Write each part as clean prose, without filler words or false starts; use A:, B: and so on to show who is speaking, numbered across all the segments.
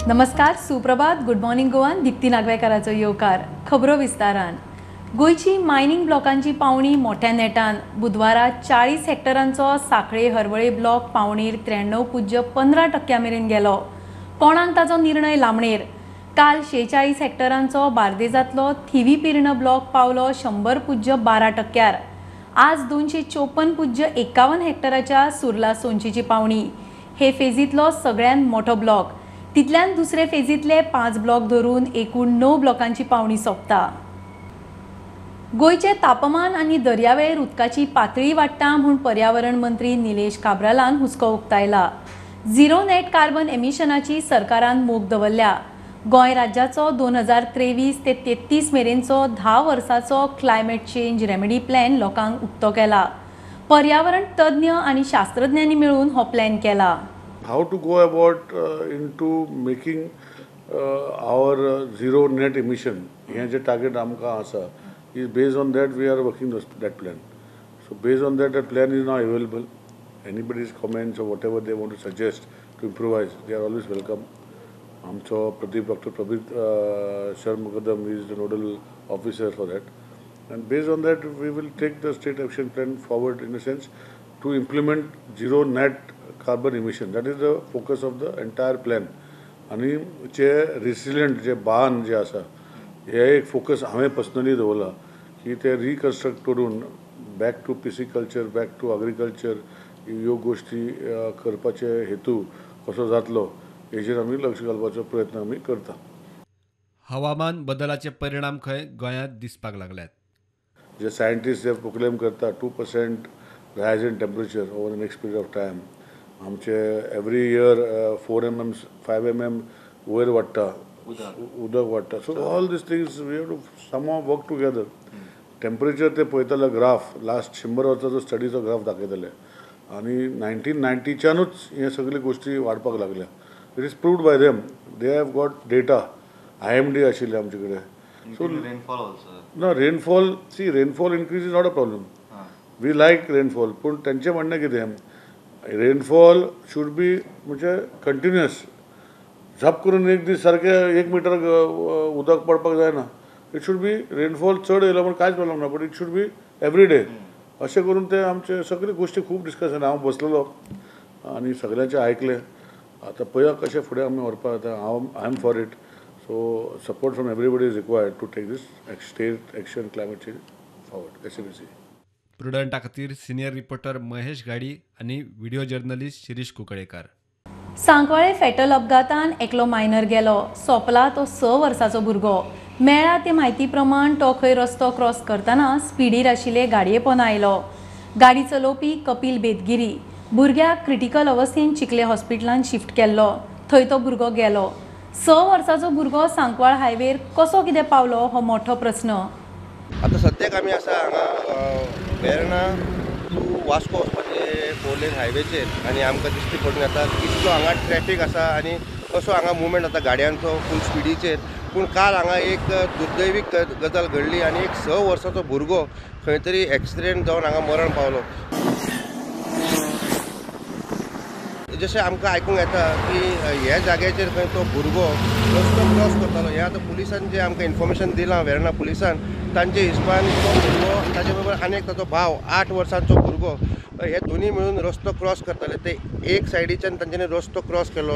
A: नमस्कार, सुप्रभात, good morning गोवान. दीप्ती नागवेकाराचो येवकार. खबरो विस्तारान. गोंयची मायनिंग ब्लॉकांची पावणी मोठ्या नेटान. बुधवारा 40 हेक्टरांचो साखळे हरवळे ब्लॉक पावणेर 93.15% मेरेन गेलो. कोणाक ताचो निर्णय लांबणेर. काल 46 हेक्टरांचो बार्देजांतलो थिवी पिर्ण ब्लॉक पावलो 100.12%. आज 254.51 हेक्टराच्या सुर्ला सोनचीची पावणी. हे फेजींतलो सगळ्यांत मोठो ब्लॉक. तितल्यान दुसरे फेजींतले 5 ब्लॉक धरून एकूण 9 ब्लॉकांची पावणी सोंपता. गोंयचें तापमान आनी दर्यावेळेर उदकाची पातळी वाडटा म्हूण पर्यावरण मंत्री निलेश काब्रालान हुस्को उक्तायला. झिरो नेट कार्बन एमिशनाची सरकारान मोख दवरल्या. गोंय राज्याचो 2023 ते 33 मेरेनचो 10 वर्सांचो क्लायमेट चेंज रेमेडी प्लॅन लोकांक उक्तो केला. पर्यावरण तज्ञ आनी शास्त्रज्ञांनी मेळून हो प्लॅन केला.
B: How to go about into making our zero net emission, हें जे टार्गेट आमकां आसा, is based on that we are working that plan. So based on that, that plan is now available. Anybody's comments or whatever they want to suggest to improvise, they are always welcome. आमचो Pradeep, Doctor Pradeep Sharma Kadam is the nodal officer for that. And based on that, we will take the state action plan forward in a sense to implement zero net carbon emission. That is the focus of the entire plan. आनी जे resilient जे बांद जे आसा, हे एक focus हांवें personally दवरला की ते reconstruct करून back to pisciculture, back to agriculture ह्यो गोश्टी करपाचे हेतू कसो जातलो हेजेर आमी लक्ष घालपाचो प्रयत्न आमी करता.
C: हवामान बदलाचे परिणाम खंय गोंयांत दिसपाक लागल्यात.
B: जे सायंटिस्ट जे प्रोक्लेम करता 2% rise in temperature over the next period of time. आमचे एवरी इयर 4 mm 5 mm वयर वाडटा, उदक वाडटा. So all these things we have to somehow work together. Temperature ते पळयताले ग्राफ, लास्ट 100 वर्साचो स्टडीचो ग्राफ दाखयताले आनी 1990च्यानूच हे सगळे गोश्टी वाडपाक लागल्या. It is proved by them, they have got data. IMD आशिल्ले आमचे कडेन. सो ना rainfall, see rainfall increase is not a problem. We like rainfall, पूण तेंचें म्हणणें कितें, रेनफॉल should be म्हणजे कंटिन्युअस. झप करून एक दीस सारकें 1 मिटर उदक पडपाक जायना. It should be rainfall चड येयलो म्हूण कांयच प्रॉब्लम ना, but it should be every day. अशें करून ते आमचे सगळे गोश्टी खूब डिस्कस जालें. हांव बसलेलो आनी सगळ्यांचें आयकलें. आतां पळया कशें फुडें आमी व्हरपाक जाता. हांव I am for it. So support from everybody is required to take this state action climate change forward. SABC.
C: प्रुडंटा खातीर सिनियर रिपोर्टर महेश घाडी आनी video journalist Shirish Kunkalekar.
A: Sancoale fatal अपघातान एकलो मायनर गेलो. सोंपला तो 6 वर्सांचो भुरगो. मेळ्ळा ते म्हायती प्रमाण तो खंय रस्तो क्रॉस करतना स्पिडीर आशिल्ले गाडये पोंदा आयलो. गाडी चलोवपी कपिल बेदगिरी. भुरग्याक क्रिटिकल अवस्थेन चिखले हॉस्पिटलान शिफ्ट केल्लो. थंय तो भुरगो गेलो. 6 वर्सांचो भुरगो सांकवाळ हायवेर कसो कितें पावलो हो मोठो प्रस्न.
D: आतां सद्याक आमी आसा हांगा वेर्णा टू वास्को वचपाचे 4 लेन हायवेचेर आनी आमकां दिश्टी पडून येता कितलो हांगा ट्रॅफीक आसा आनी कसो हांगा मुवमेंट जाता गाडयांचो फूल स्पिडीचेर. पूण काल हांगा एक दुर्दैवी गजाल घडली आनी एक 6 वर्साचो भुरगो खंय तरी एक्सिडेंट जावन हांगा मरण पावलो. जशें आमकां आयकूंक येता की ह्या जाग्याचेर खंय तो भुरगो रस्तो क्रॉस करतालो. हें आतां पुलिसान जें आमकां इन्फॉर्मेशन दिलां वेर्णा पुलिसान, तांचे हिसपान तो भुरगो ताजे बरोबर आनी एक ताचो भाव 8 वर्सांचो भुरगो हे दोनी मेळून रस्तो क्रॉस करताले. ते एक सायडीच्यान तांच्यांनी रस्तो क्रॉस केलो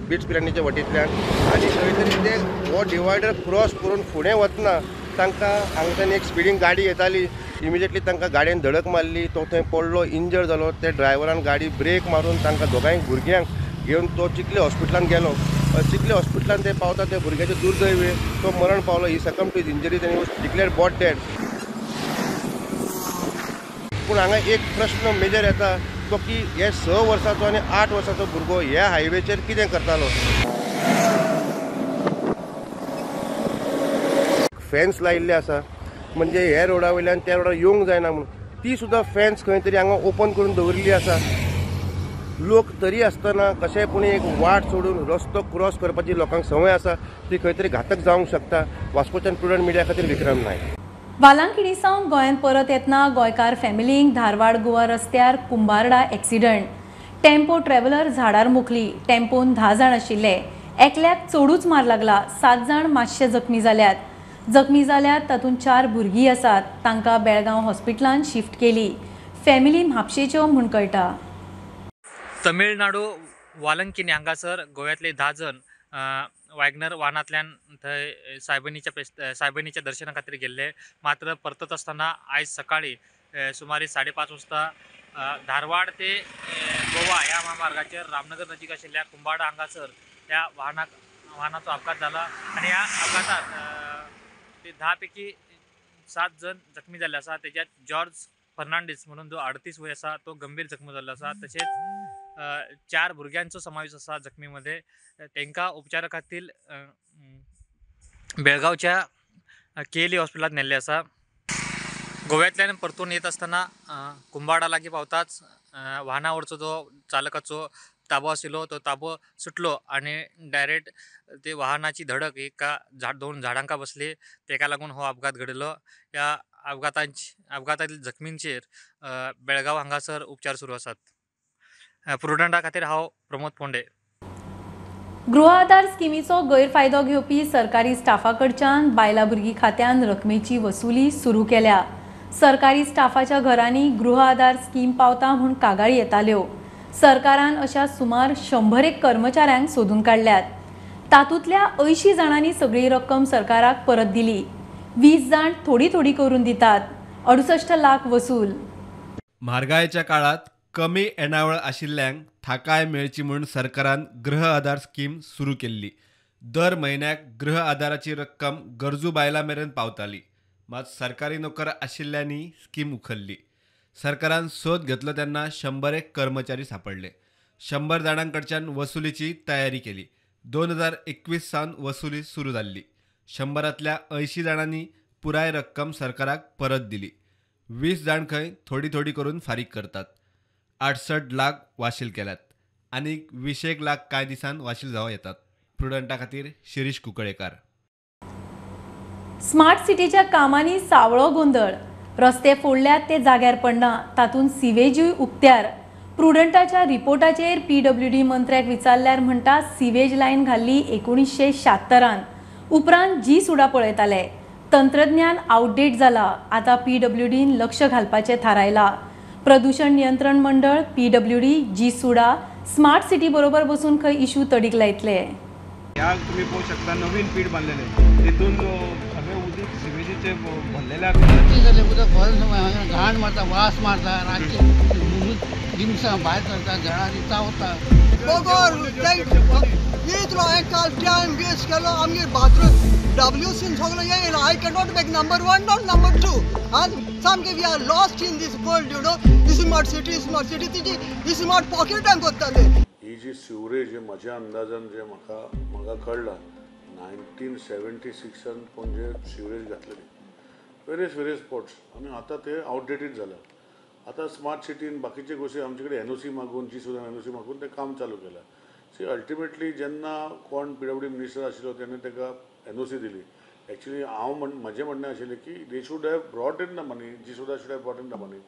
D: बीच बिर्याणीच्या वटेंतल्यान आनी खंय तरी ते हो डिवायडर क्रॉस करून फुडें वतना तांकां हांगाच्यान एक स्पिडींग गाडी येताली. इमिजिएटली तांकां गाडयेन धडक मारली. तो थंय पडलो, इंजर्ड जालो. ते ड्रायव्हरान गाडी ब्रेक मारून तांकां दोगांय भुरग्यांक घेवन तो चिखले हॉस्पिटलान गेलो. चिखले हॉस्पिटलान ते पावता त्या भुरग्याचें दुर्दैव तो मरण पावलो. ही सकम टू his injuries आनी डिक्लेअर्ड बॉट डेड. पूण हांगा एक प्रश्न मेजर येता तो की हे 6 वर्सांचो आनी 8 वर्सांचो भुरगो ह्या हायवेचेर कितें करतालो. फेन्स लायिल्ले आसा म्हणजे ह्या रोडा वयल्यान त्या रोडार येवंक जायना म्हणून, ती सुद्दां फेन्स खंय तरी हांगा ओपन करून दवरिल्ली आसा. लोक तरी आसतना कशें पूण एक वाट सोडून रस्तो क्रॉस करपाची लोकांक संवय आसा, ती खंय तरी घातक जावंक शकता. वास्कोच्यान प्रुडंट मिडिया खातीर विक्रम नायक.
A: वालांकिणी सावन गोंयांत परत येतना गोंयकार फॅमिलींक धारवाड गोवा रस्त्यार कुंभारडा एक्सिडंट. टेम्पो ट्रॅव्हलर झाडार मुखली. टेम्पोन 10 जाण आशिल्ले. एकल्याक चडूच मार लागला. 7 जाण मातशे जखमी जाल्यात. जखमी जाल्यात तातूंत 4 भुरगीं आसात. तांकां बेळगांव हॉस्पिटलान शिफ्ट केली. फॅमिली म्हापशेच्यो म्हूण कळटा.
E: तमिळनाडू वालंकिनी हांगासर गोव्यांतले 10 जण वॅगनर वाहनांतल्यान थंय सायबनीच्या दर्शना खातीर गेल्ले. मात्र परतत आसतना आयज सकाळी सुमारे 5:30 वाजता धारवाड ते गोवा ह्या म्हामार्गाचेर रामनगर नजीक आशिल्ल्या कुंभाडा हांगासर ह्या वाहनाचो अपघात जाला आनी ह्या अपघातात ते 10 पैकी 7 जण जखमी जाल्ले आसा. तेज्यात जॉर्ज फर्नांडीस म्हणून जो 38 वय आसा तो गंभीर जखमी जाल्लो आसा. तशेंच 4 भुरग्यांचो समावेश आसा जखमीमध्ये. तांकां उपचारा खातीर बेळगांवच्या केएलई हॉस्पिटलांत नेल्ले आसा. गोव्यांतल्यान परतून येत आसतना कुंभाडा लागीं पावताच वाहनावरचो जो चालकाचो ताबो आशिल्लो तो ताबो सुटलो आनी डायरेक्ट ते वाहनाची धडक एका 2 झाडांका बसली. तेका लागून हो अपघात घडिल्लो. ह्या अपघातांतल्या जखमींचेर बेळगांव हांगासर उपचार सुरू आसात. प्रुडंटा खातीर हांव प्रमोद फोंडे.
A: गृह आधार स्किमीचो गैरफायदो घेवपी सरकारी स्टाफा कडच्यान बायलां भुरगीं खात्यान रकमेची वसुली सुरू केल्या. सरकारी स्टाफाच्या घरांनी गृह आधार स्कीम पावता म्हूण कागाळी येताल्यो. सरकारान अशा सुमार 100 कर्मचाऱ्यांक सोदून काडल्यात. तातूंतल्या 80 जाणांनी सगळी रक्कम सरकाराक परत दिली. 20 जाण थोडी थोडी करून दितात. 68 लाख वसूल.
C: म्हारगायेच्या काळात कमी येणावळ आशिल्ल्यांक थाकाय मेळची म्हूण सरकारान गृह आधार स्कीम सुरू केल्ली. दर म्हयन्याक गृह आधाराची रक्कम गरजू बायलां मेरेन पावताली. मात सरकारी नोकर आशिल्ल्यांनी स्कीम उखल्ली. सरकारान सोद घेतलो तेन्ना 101 कर्मचारी सापडले. 100 जाणां कडच्यान वसुलीची तयारी केली. 2021 सावन वसुली सुरू जाल्ली. 100तल्या 80 जाणांनी पुराय रक्कम सरकाराक परत दिली. 20 जाण खंय थोडी थोडी करून फारीक करतात. 68 लाख वाशील केल्यात आनी 20 लाख कांय दिसान वाशील जावं येतात. प्रुडंटा खातीर शिरीष कुंकळेकार.
A: स्मार्ट सिटीच्या कामांनी सावळो गोंदळ. रस्ते फोडल्यात ते जाग्यार पडना, तातूंत सिवेजूय उक्त्यार. प्रुडंटाच्या रिपोर्टाचेर पीडब्ल्यूडी मंत्र्याक विचारल्यार म्हणटा सिवेज लायन घाल्ली 1976 उपरांत जी सुडा पळयताले. तंत्रज्ञान आउटडेट जाला. आतां पीडब्ल्यूडीन लक्ष घालपाचें थारायला. प्रदूषण नियंत्रण मंडळ, पीडब्ल्यूडी, जी सुडा स्मार्ट सिटी बरोबर बसून खंय इशू तडीक लायतले.
F: ह्या तुम्ही पळोवंक शकता नवीन पीठ बांदलेले, तितून सगळे उदीक सिवेजीचे भरलेले
G: जाले. उदक भरून घाण मारता, वास मारता, रातचे दिमसां भायर सरता, जळारी चावता.
H: इतलो हांवें काल टायम वेस्ट केलो. आमगेर बाथरूम डब्ल्यूसीन सगळें येयला. I cannot make number 1 not number 2. आज सामके we are lost in this world, you know. Smart city, smart city तिची स्मार्ट पॉकेटान करता ते.
B: ही जी सिवरेज म्हज्या अंदाजान जे म्हाका म्हाका कळ्ळां 1976 पणजे सिवरेज घातलेली वेरियस वेरियस स्पॉट्स आनी आतां ते आउटडेटेड जाला. आतां स्मार्ट सिटीन बाकीचे गोश्टी आमचे कडेन एनओसी मागून जी सुद्दां एनओसी मागून तें काम चालू केलां. सी अल्टिमेटली जेन्ना कोण पीडब्ल्यूडी मिनिस्टर आशिल्लो तेन्ना ताका एनओसी दिली. एक्चुअली हांव म्हजें म्हणणें आशिल्लें की they should have brought in the money, GSUDA should have brought in the money.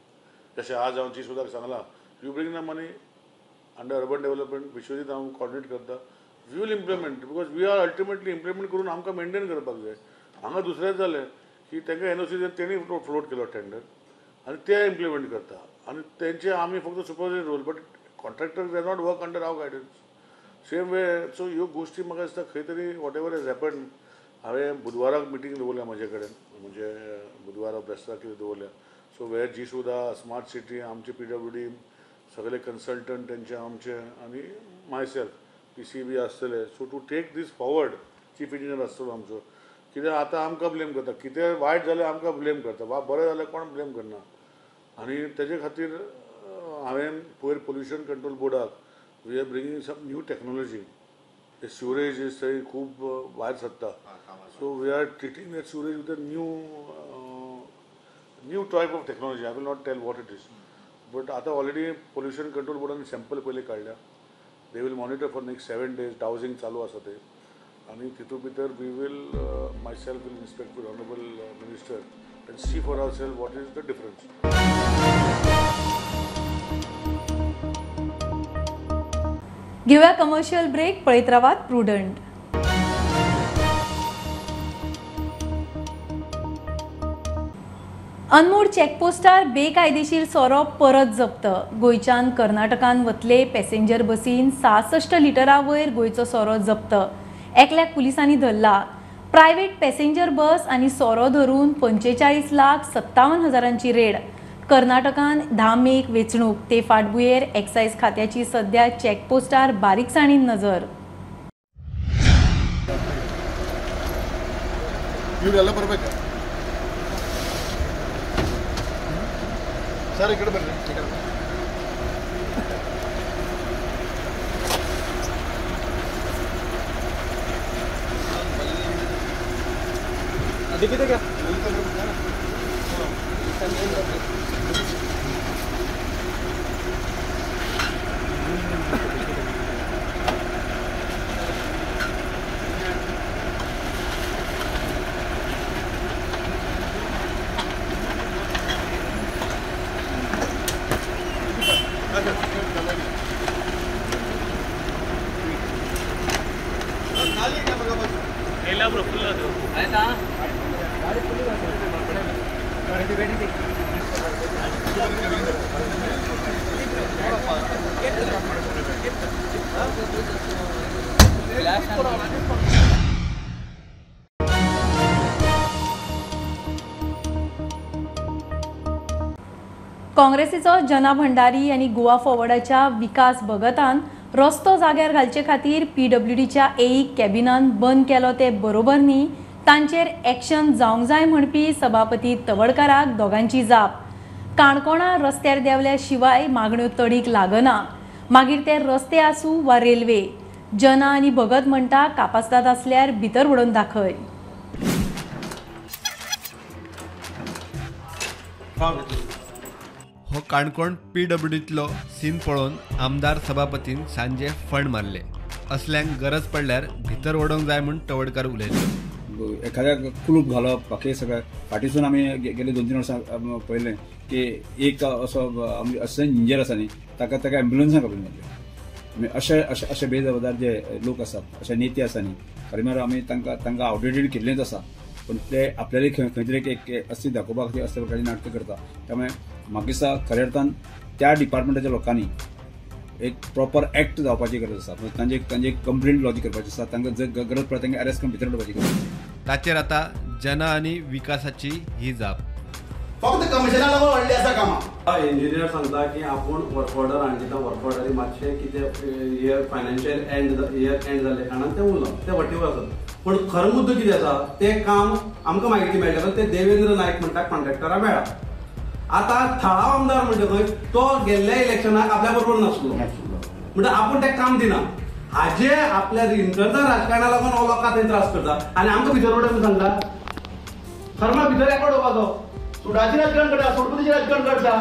B: जशें आज हांव जी सुदाक सांगलां, you bring the money under urban development. Vishwajit हांव कॉर्डिनेट करता. We will implement because we are ultimately implement करून आमकां maintain करपाक जाय. हांगा दुसरेंच जालें की तांकां एनओसी तेणी फ्लोट केलो टेंडर आनी ते इम्प्लिमेंट करता आनी तेंचे आमी फक्त supervisory role, but contractor they not work under our guidance same way. So ह्यो गोश्टी म्हाका दिसता खंय तरी what ever has happen. हांवें बुधवाराक मिटींग दवरल्या म्हजे कडेन, म्हणजे बुधवारा बेस्ताक कितें दवरल्या. सो वेर जी सुद्दां स्मार्ट सिटी आमचे पीडब्ल्यूडी सगळे कन्सल्टंट तेंचे आमचे आनी मायसेल्फ पी सी बी आसतले. So to take this forward chief engineer आसतलो आमचो. कित्याक आतां आमकां ब्लेम करता, कितें वायट जाल्यार आमकां ब्लेम करता, वा बरें जाल्यार कोण ब्लेम करना. आनी तेजे खातीर हांवें पयर पोल्युशन कंट्रोल बोर्डाक we are bringing some new technology. ते सिवरेज थंय खूब भायर सरता, so we are treating that sewerage with a new type of technology. I will not tell what it is, but आतां ऑलरेडी पोल्युशन कंट्रोल बोर्डान सॅम्पल पयलीं काडल्या. They will monitor for next 7 days. Dowsing चालू आसा ते आनी तितूंत भितर we will myself will inspect with honourable minister and see for our self what is the difference.
A: घेवया कमर्शियल ब्रेक. पळयत रावात प्रुडंट. अनमोड चेकपोस्टार बेकायदेशीर सोरो परत जप्त. गोंयच्यान कर्नाटकान वतले पॅसेंजर बसीन 66 लिटरा वयर गोंयचो सोरो जप्त. एकल्याक पुलिसांनी धरला. प्रायव्हेट पॅसेंजर बस आनी सोरो धरून 45,57,000 रेड. कर्नाटकान 10 मेक वेंचणूक. ते फाटभुंयेर एक्सायज खात्याची सध्या चेकपोस्टार बारीकसाणीन नजर.
I: ಸರ್ ಈ ಕಡೆ ಬರ್ರಿ. दिखते क्या?
A: काँग्रेसीचो जना भंडारी आनी गोवा फॉरवर्डाच्या विकास भगतान रस्तो जाग्यार घालचे खातीर पीडब्ल्यूडीच्या एई कॅबिनान बंद केलो ते बरोबर न्ही, तांचेर एक्शन जावंक जाय म्हणपी सभापती तवडकाराक दोगांची जाप. काणकोणा रस्त्यार देंवल्या शिवाय मागण्यो तडीक लागना, मागीर ते रस्ते आसूं वा रेल्वे. जना आनी भगत म्हणटा कापास्ताद आसल्यार भितर उडोवन दाखय.
C: हो काणकोण पीडब्ल्यूडींतलो सीन पळोवन आमदार सभापतीन सांजे फंड मारले. असल्यांक गरज पडल्यार भितर ओडोवंक जाय म्हूण तवडकार उलयले.
J: एखाद्या कुलूप घालप बाकी सगळें फाटीसून आमी गेले 2-3 वर्सां पळयलें की एक असो आमचे असिस्टंट इंजिनियर आसा न्ही, ताका ताका एम्बुलन्सान काडून घातले. अशे अशे अशे बेजबाबदार जे लोक आसात, अशे नेते आसा न्ही, खरें म्हळ्यार आमी तांकां तांकां आवडेटेड केल्लेंच आसा, पूण ते आपल्याले खंय तरी एक अस्तित्व दाखोवपा खातीर असल्या प्रकारची नाटकां करता. त्यामुळे म्हाका दिसता खऱ्या अर्थान त्या डिपार्टमेंटाच्या लोकांनी एक प्रॉपर एक्ट जावपाची गरज आसा. तांचे तांची कंप्लेंट लॉज करपाची आसा, तांकां जर गरज पडटा तांकां अरेस्ट करून भितर उडोवपाची गरज आसा.
C: ताचेर आतां जना आनी विकासाची ही जाप.
I: फक्त कमिशना लागून व्हडली आसा कामां.
F: इंजिनियर सांगता की आपूण वर्क ऑर्डर हाडून दिता, वर्क ऑर्डरी मातशें कितें year financial end year end जाल्ले कारणान तें उरलां, तें वटीवर आसा. पूण खरो मुद्दो कितें आसा, तें काम आमकां म्हायती मेळटा पण तें देवेंद्र नायक म्हणटा कॉन्ट्रॅक्टरा मेळ्ळा. आतां थळावो आमदार म्हणटकच तो गेल्ल्या इलेक्शनाक आपल्या बरोबर नासलो म्हणटा आपूण तें काम दिना. हाजे आपल्या इंटरनल राजकारणाक लागून हो लोकांक थंय त्रास करता आनी आमकां भितर उडोवंक सांगता. खरें म्हळ्यार भितर एकवट उडोवपाचो.
I: सुडाचें राजकारण करता, सोडपतीचें राजकारण करता.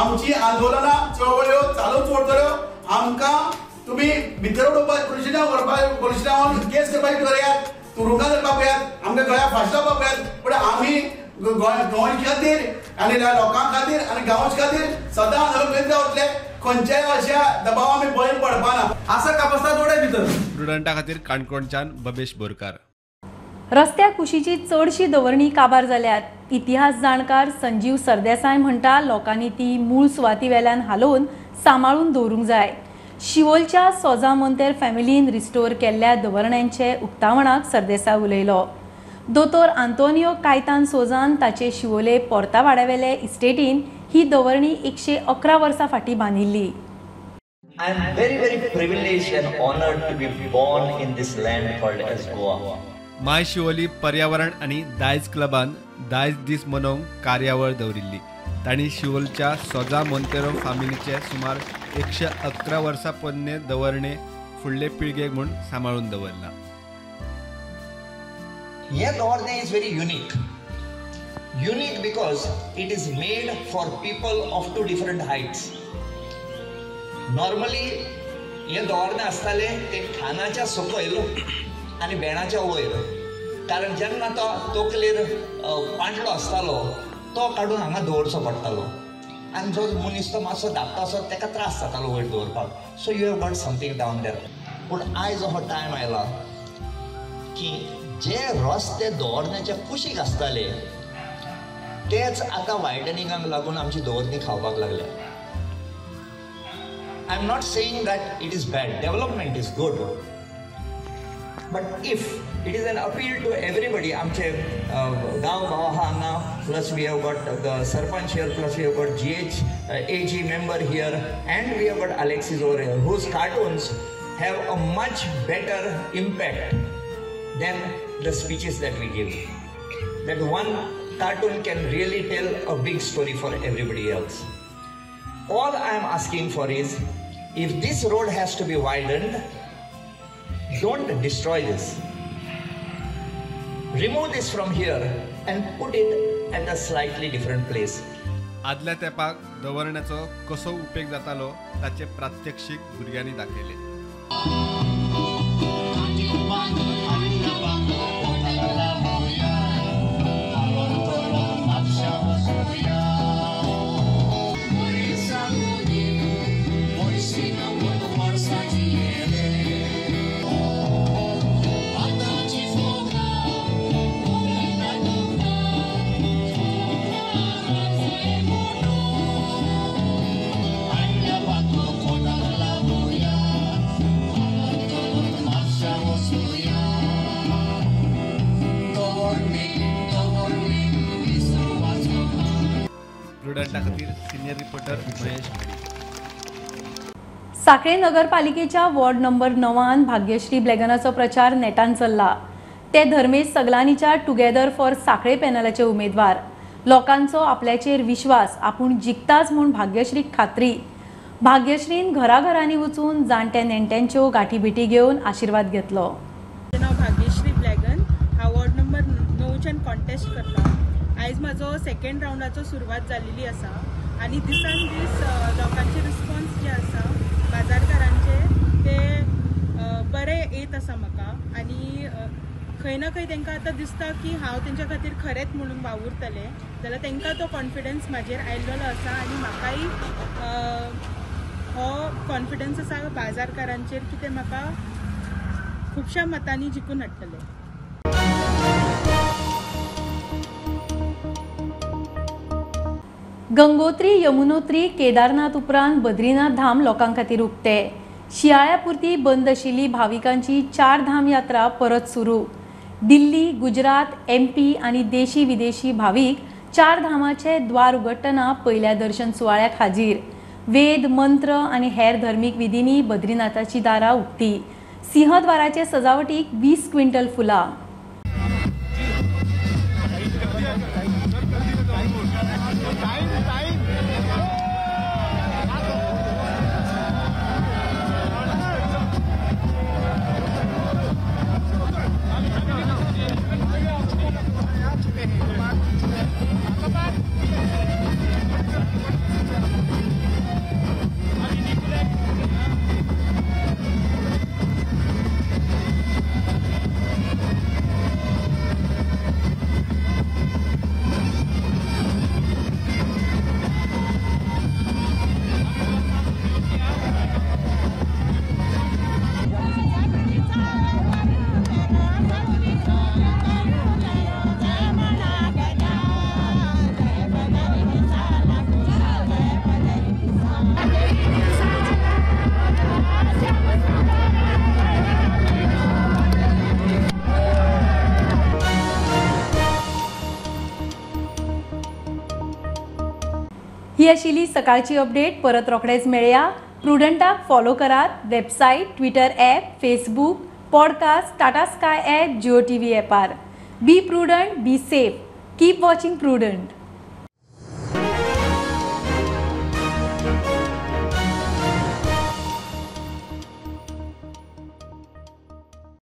I: आमची आंदोलनां चळवळ्यो चालूच उरतल्यो. आमकां तुमी भितर उडोवपाक पुलिशेन व्हरपाक, पुलिशेन केस करपाची करात, तुरुंगां धरपाक पळयात, आमकां गळ्याक फांशी लावपाक पळयात, पूण आमी गोंयचे खातीर आनी लोकां खातीर आनी गांवचे खातीर सदां आंदोलन करीत रावतले. खंयच्याय अशा दबाव आमी बळी पडपाना.
F: आसा कापस्ताद उडय भितर.
C: स्टुडंटा खातीर काणकोणच्यान बबेश बोरकार.
A: रस्त्या कुशीची चडशी दवरणी काबार जाल्यात. इतिहास जाणकार संजीव सरदेसाय म्हणटा लोकांनी ती मूळ सुवाती वेल्यान हालोवन सांबाळून दवरूंक जाय. शिवोलच्या सोजा मोंतेर फॅमिलीन रिस्टोर केल्ल्या दवरण्यांचे उक्तावणाक सरदेसाय उलयलो. दोतोर आंतोनियो कायतान सोजान ताचे शिवोले पोर्तावाड्यावेले इस्टेटीन ही दवरणी 111 वर्सां फाटीं बांदिल्ली.
K: I am very very privileged and honoured to be born in this land called as Goa.
C: My Siolim पर्यावरण आनी दायज क्लबान दायज दीस मनोवंक कार्यावळ दवरिल्ली. तांणी शिवोलच्या सोजा मोंतेरो फामिलीचे सुमार 111 वर्सां पोन्ने दवरणे फुडले पिळगेक म्हूण सांबाळून दवरला.
K: हे दवरणे is very unique. Unique because it is made for people of two different heights. Normally हे दवरणे आसताले ते खानाच्या सकयल आनी बेणाच्या वयर, कारण जेन्ना तो तकलेर पांटलो आसतालो तो काडून हांगा दवरचो पडटालो. आनी जो मनीस तो मातसो धाकटो आसो ताका त्रास जातालो वयर दवरपाक. So you have got something down there. पूण आयज हो टायम आयला की जे रस्ते दवरण्याच्या कुशीक आसताले तेच आतां वायडनिंगाक लागून आमची दवरणी खावपाक लागल्या. I am not saying that it is bad, development is good, but if it is an appeal to everybody, आमचे गांव भाव आहा हांगा, plus we have got the sarpanch here, plus we have got GH AG member here, and we have got Alexis over here, whose cartoons have a much better impact than the speeches that we give. That one cartoon can really tell a big story for everybody else. All I am asking for is, if this road has to be widened, don't destroy this. Remove this from here and put it at a slightly different place.
C: आदल्या तेपाक दवरण्याचो कसो उपेग जातालो ताचे प्रात्यक्षिक भुरग्यांनी दाखयले. प्रुडंटा खातीर senior reporter Mahesh Ghadi.
A: साखळे नगरपालिकेच्या ward number 9 Bhagyashree ब्लॅगनाचो प्रचार नेटान चल्ला. ते धर्मेश सगलानीच्या टुगेदर फॉर साखळे पॅनलाचे उमेदवार. लोकांचो आपल्याचेर विश्वास, आपूण जिखताच म्हूण भाग्यश्रीक खात्री. भाग्यश्रीन घराघरांनी वचून जाणट्या नेणट्यांच्यो गाठी भेटी घेवन आशिर्वाद घेतलो.
L: म्हजें नांव भाग्यश्री ब्लॅगन. हांव वॉर्ड नंबर 9च्यान कॉन्टेस्ट करता. आयज म्हाजो सेकेंड रावंडाचो सुरवात जाल्ली आसा आनी दिसान दीस लोकांचे रिस्पॉन्स जे आसा बाजारकारांचे ते बरे येत आसा म्हाका आनी खंय ना खंय तांकां आतां दिसता की हांव तेंच्या खातीर खरेंच म्हणून वावुरतलें जाल्यार तांकां तो कॉन्फिडन्स म्हाजेर आयिल्लो आसा आनी म्हाकाय हो कॉन्फिडन्स आसा बाजारकारांचेर की ते म्हाका खुबश्या मतांनी जिखून हाडटले.
A: गंगोत्री, यमुनोत्री, केदारनाथ उपरांत बद्रीनाथ धाम लोकां खातीर उक्ते. शियाळ्या पुरती बंद आशिल्ली भाविकांची 4 धाम यात्रा परत सुरू. दिल्ली, गुजरात, MP आनी देशी विदेशी भावीक 4 धामाचे द्वार उगडटना पयल्या दर्शन सुवाळ्याक हाजीर. वेद, मंत्र आनी हेर धर्मीक विधींनी बद्रीनाथाची दारां उक्ती. सिंहद्वाराचे सजावटीक 20 क्विंटल फुलां. ही आशिल्ली सकाळची अपडेट. परत रोखडेच मेळया. प्रुडंटाक फॉलो करात. Website, Twitter app, Facebook, podcast, Tata Sky app, Jio TV ॲपार. Be prudent, be safe, keep watching Prudent.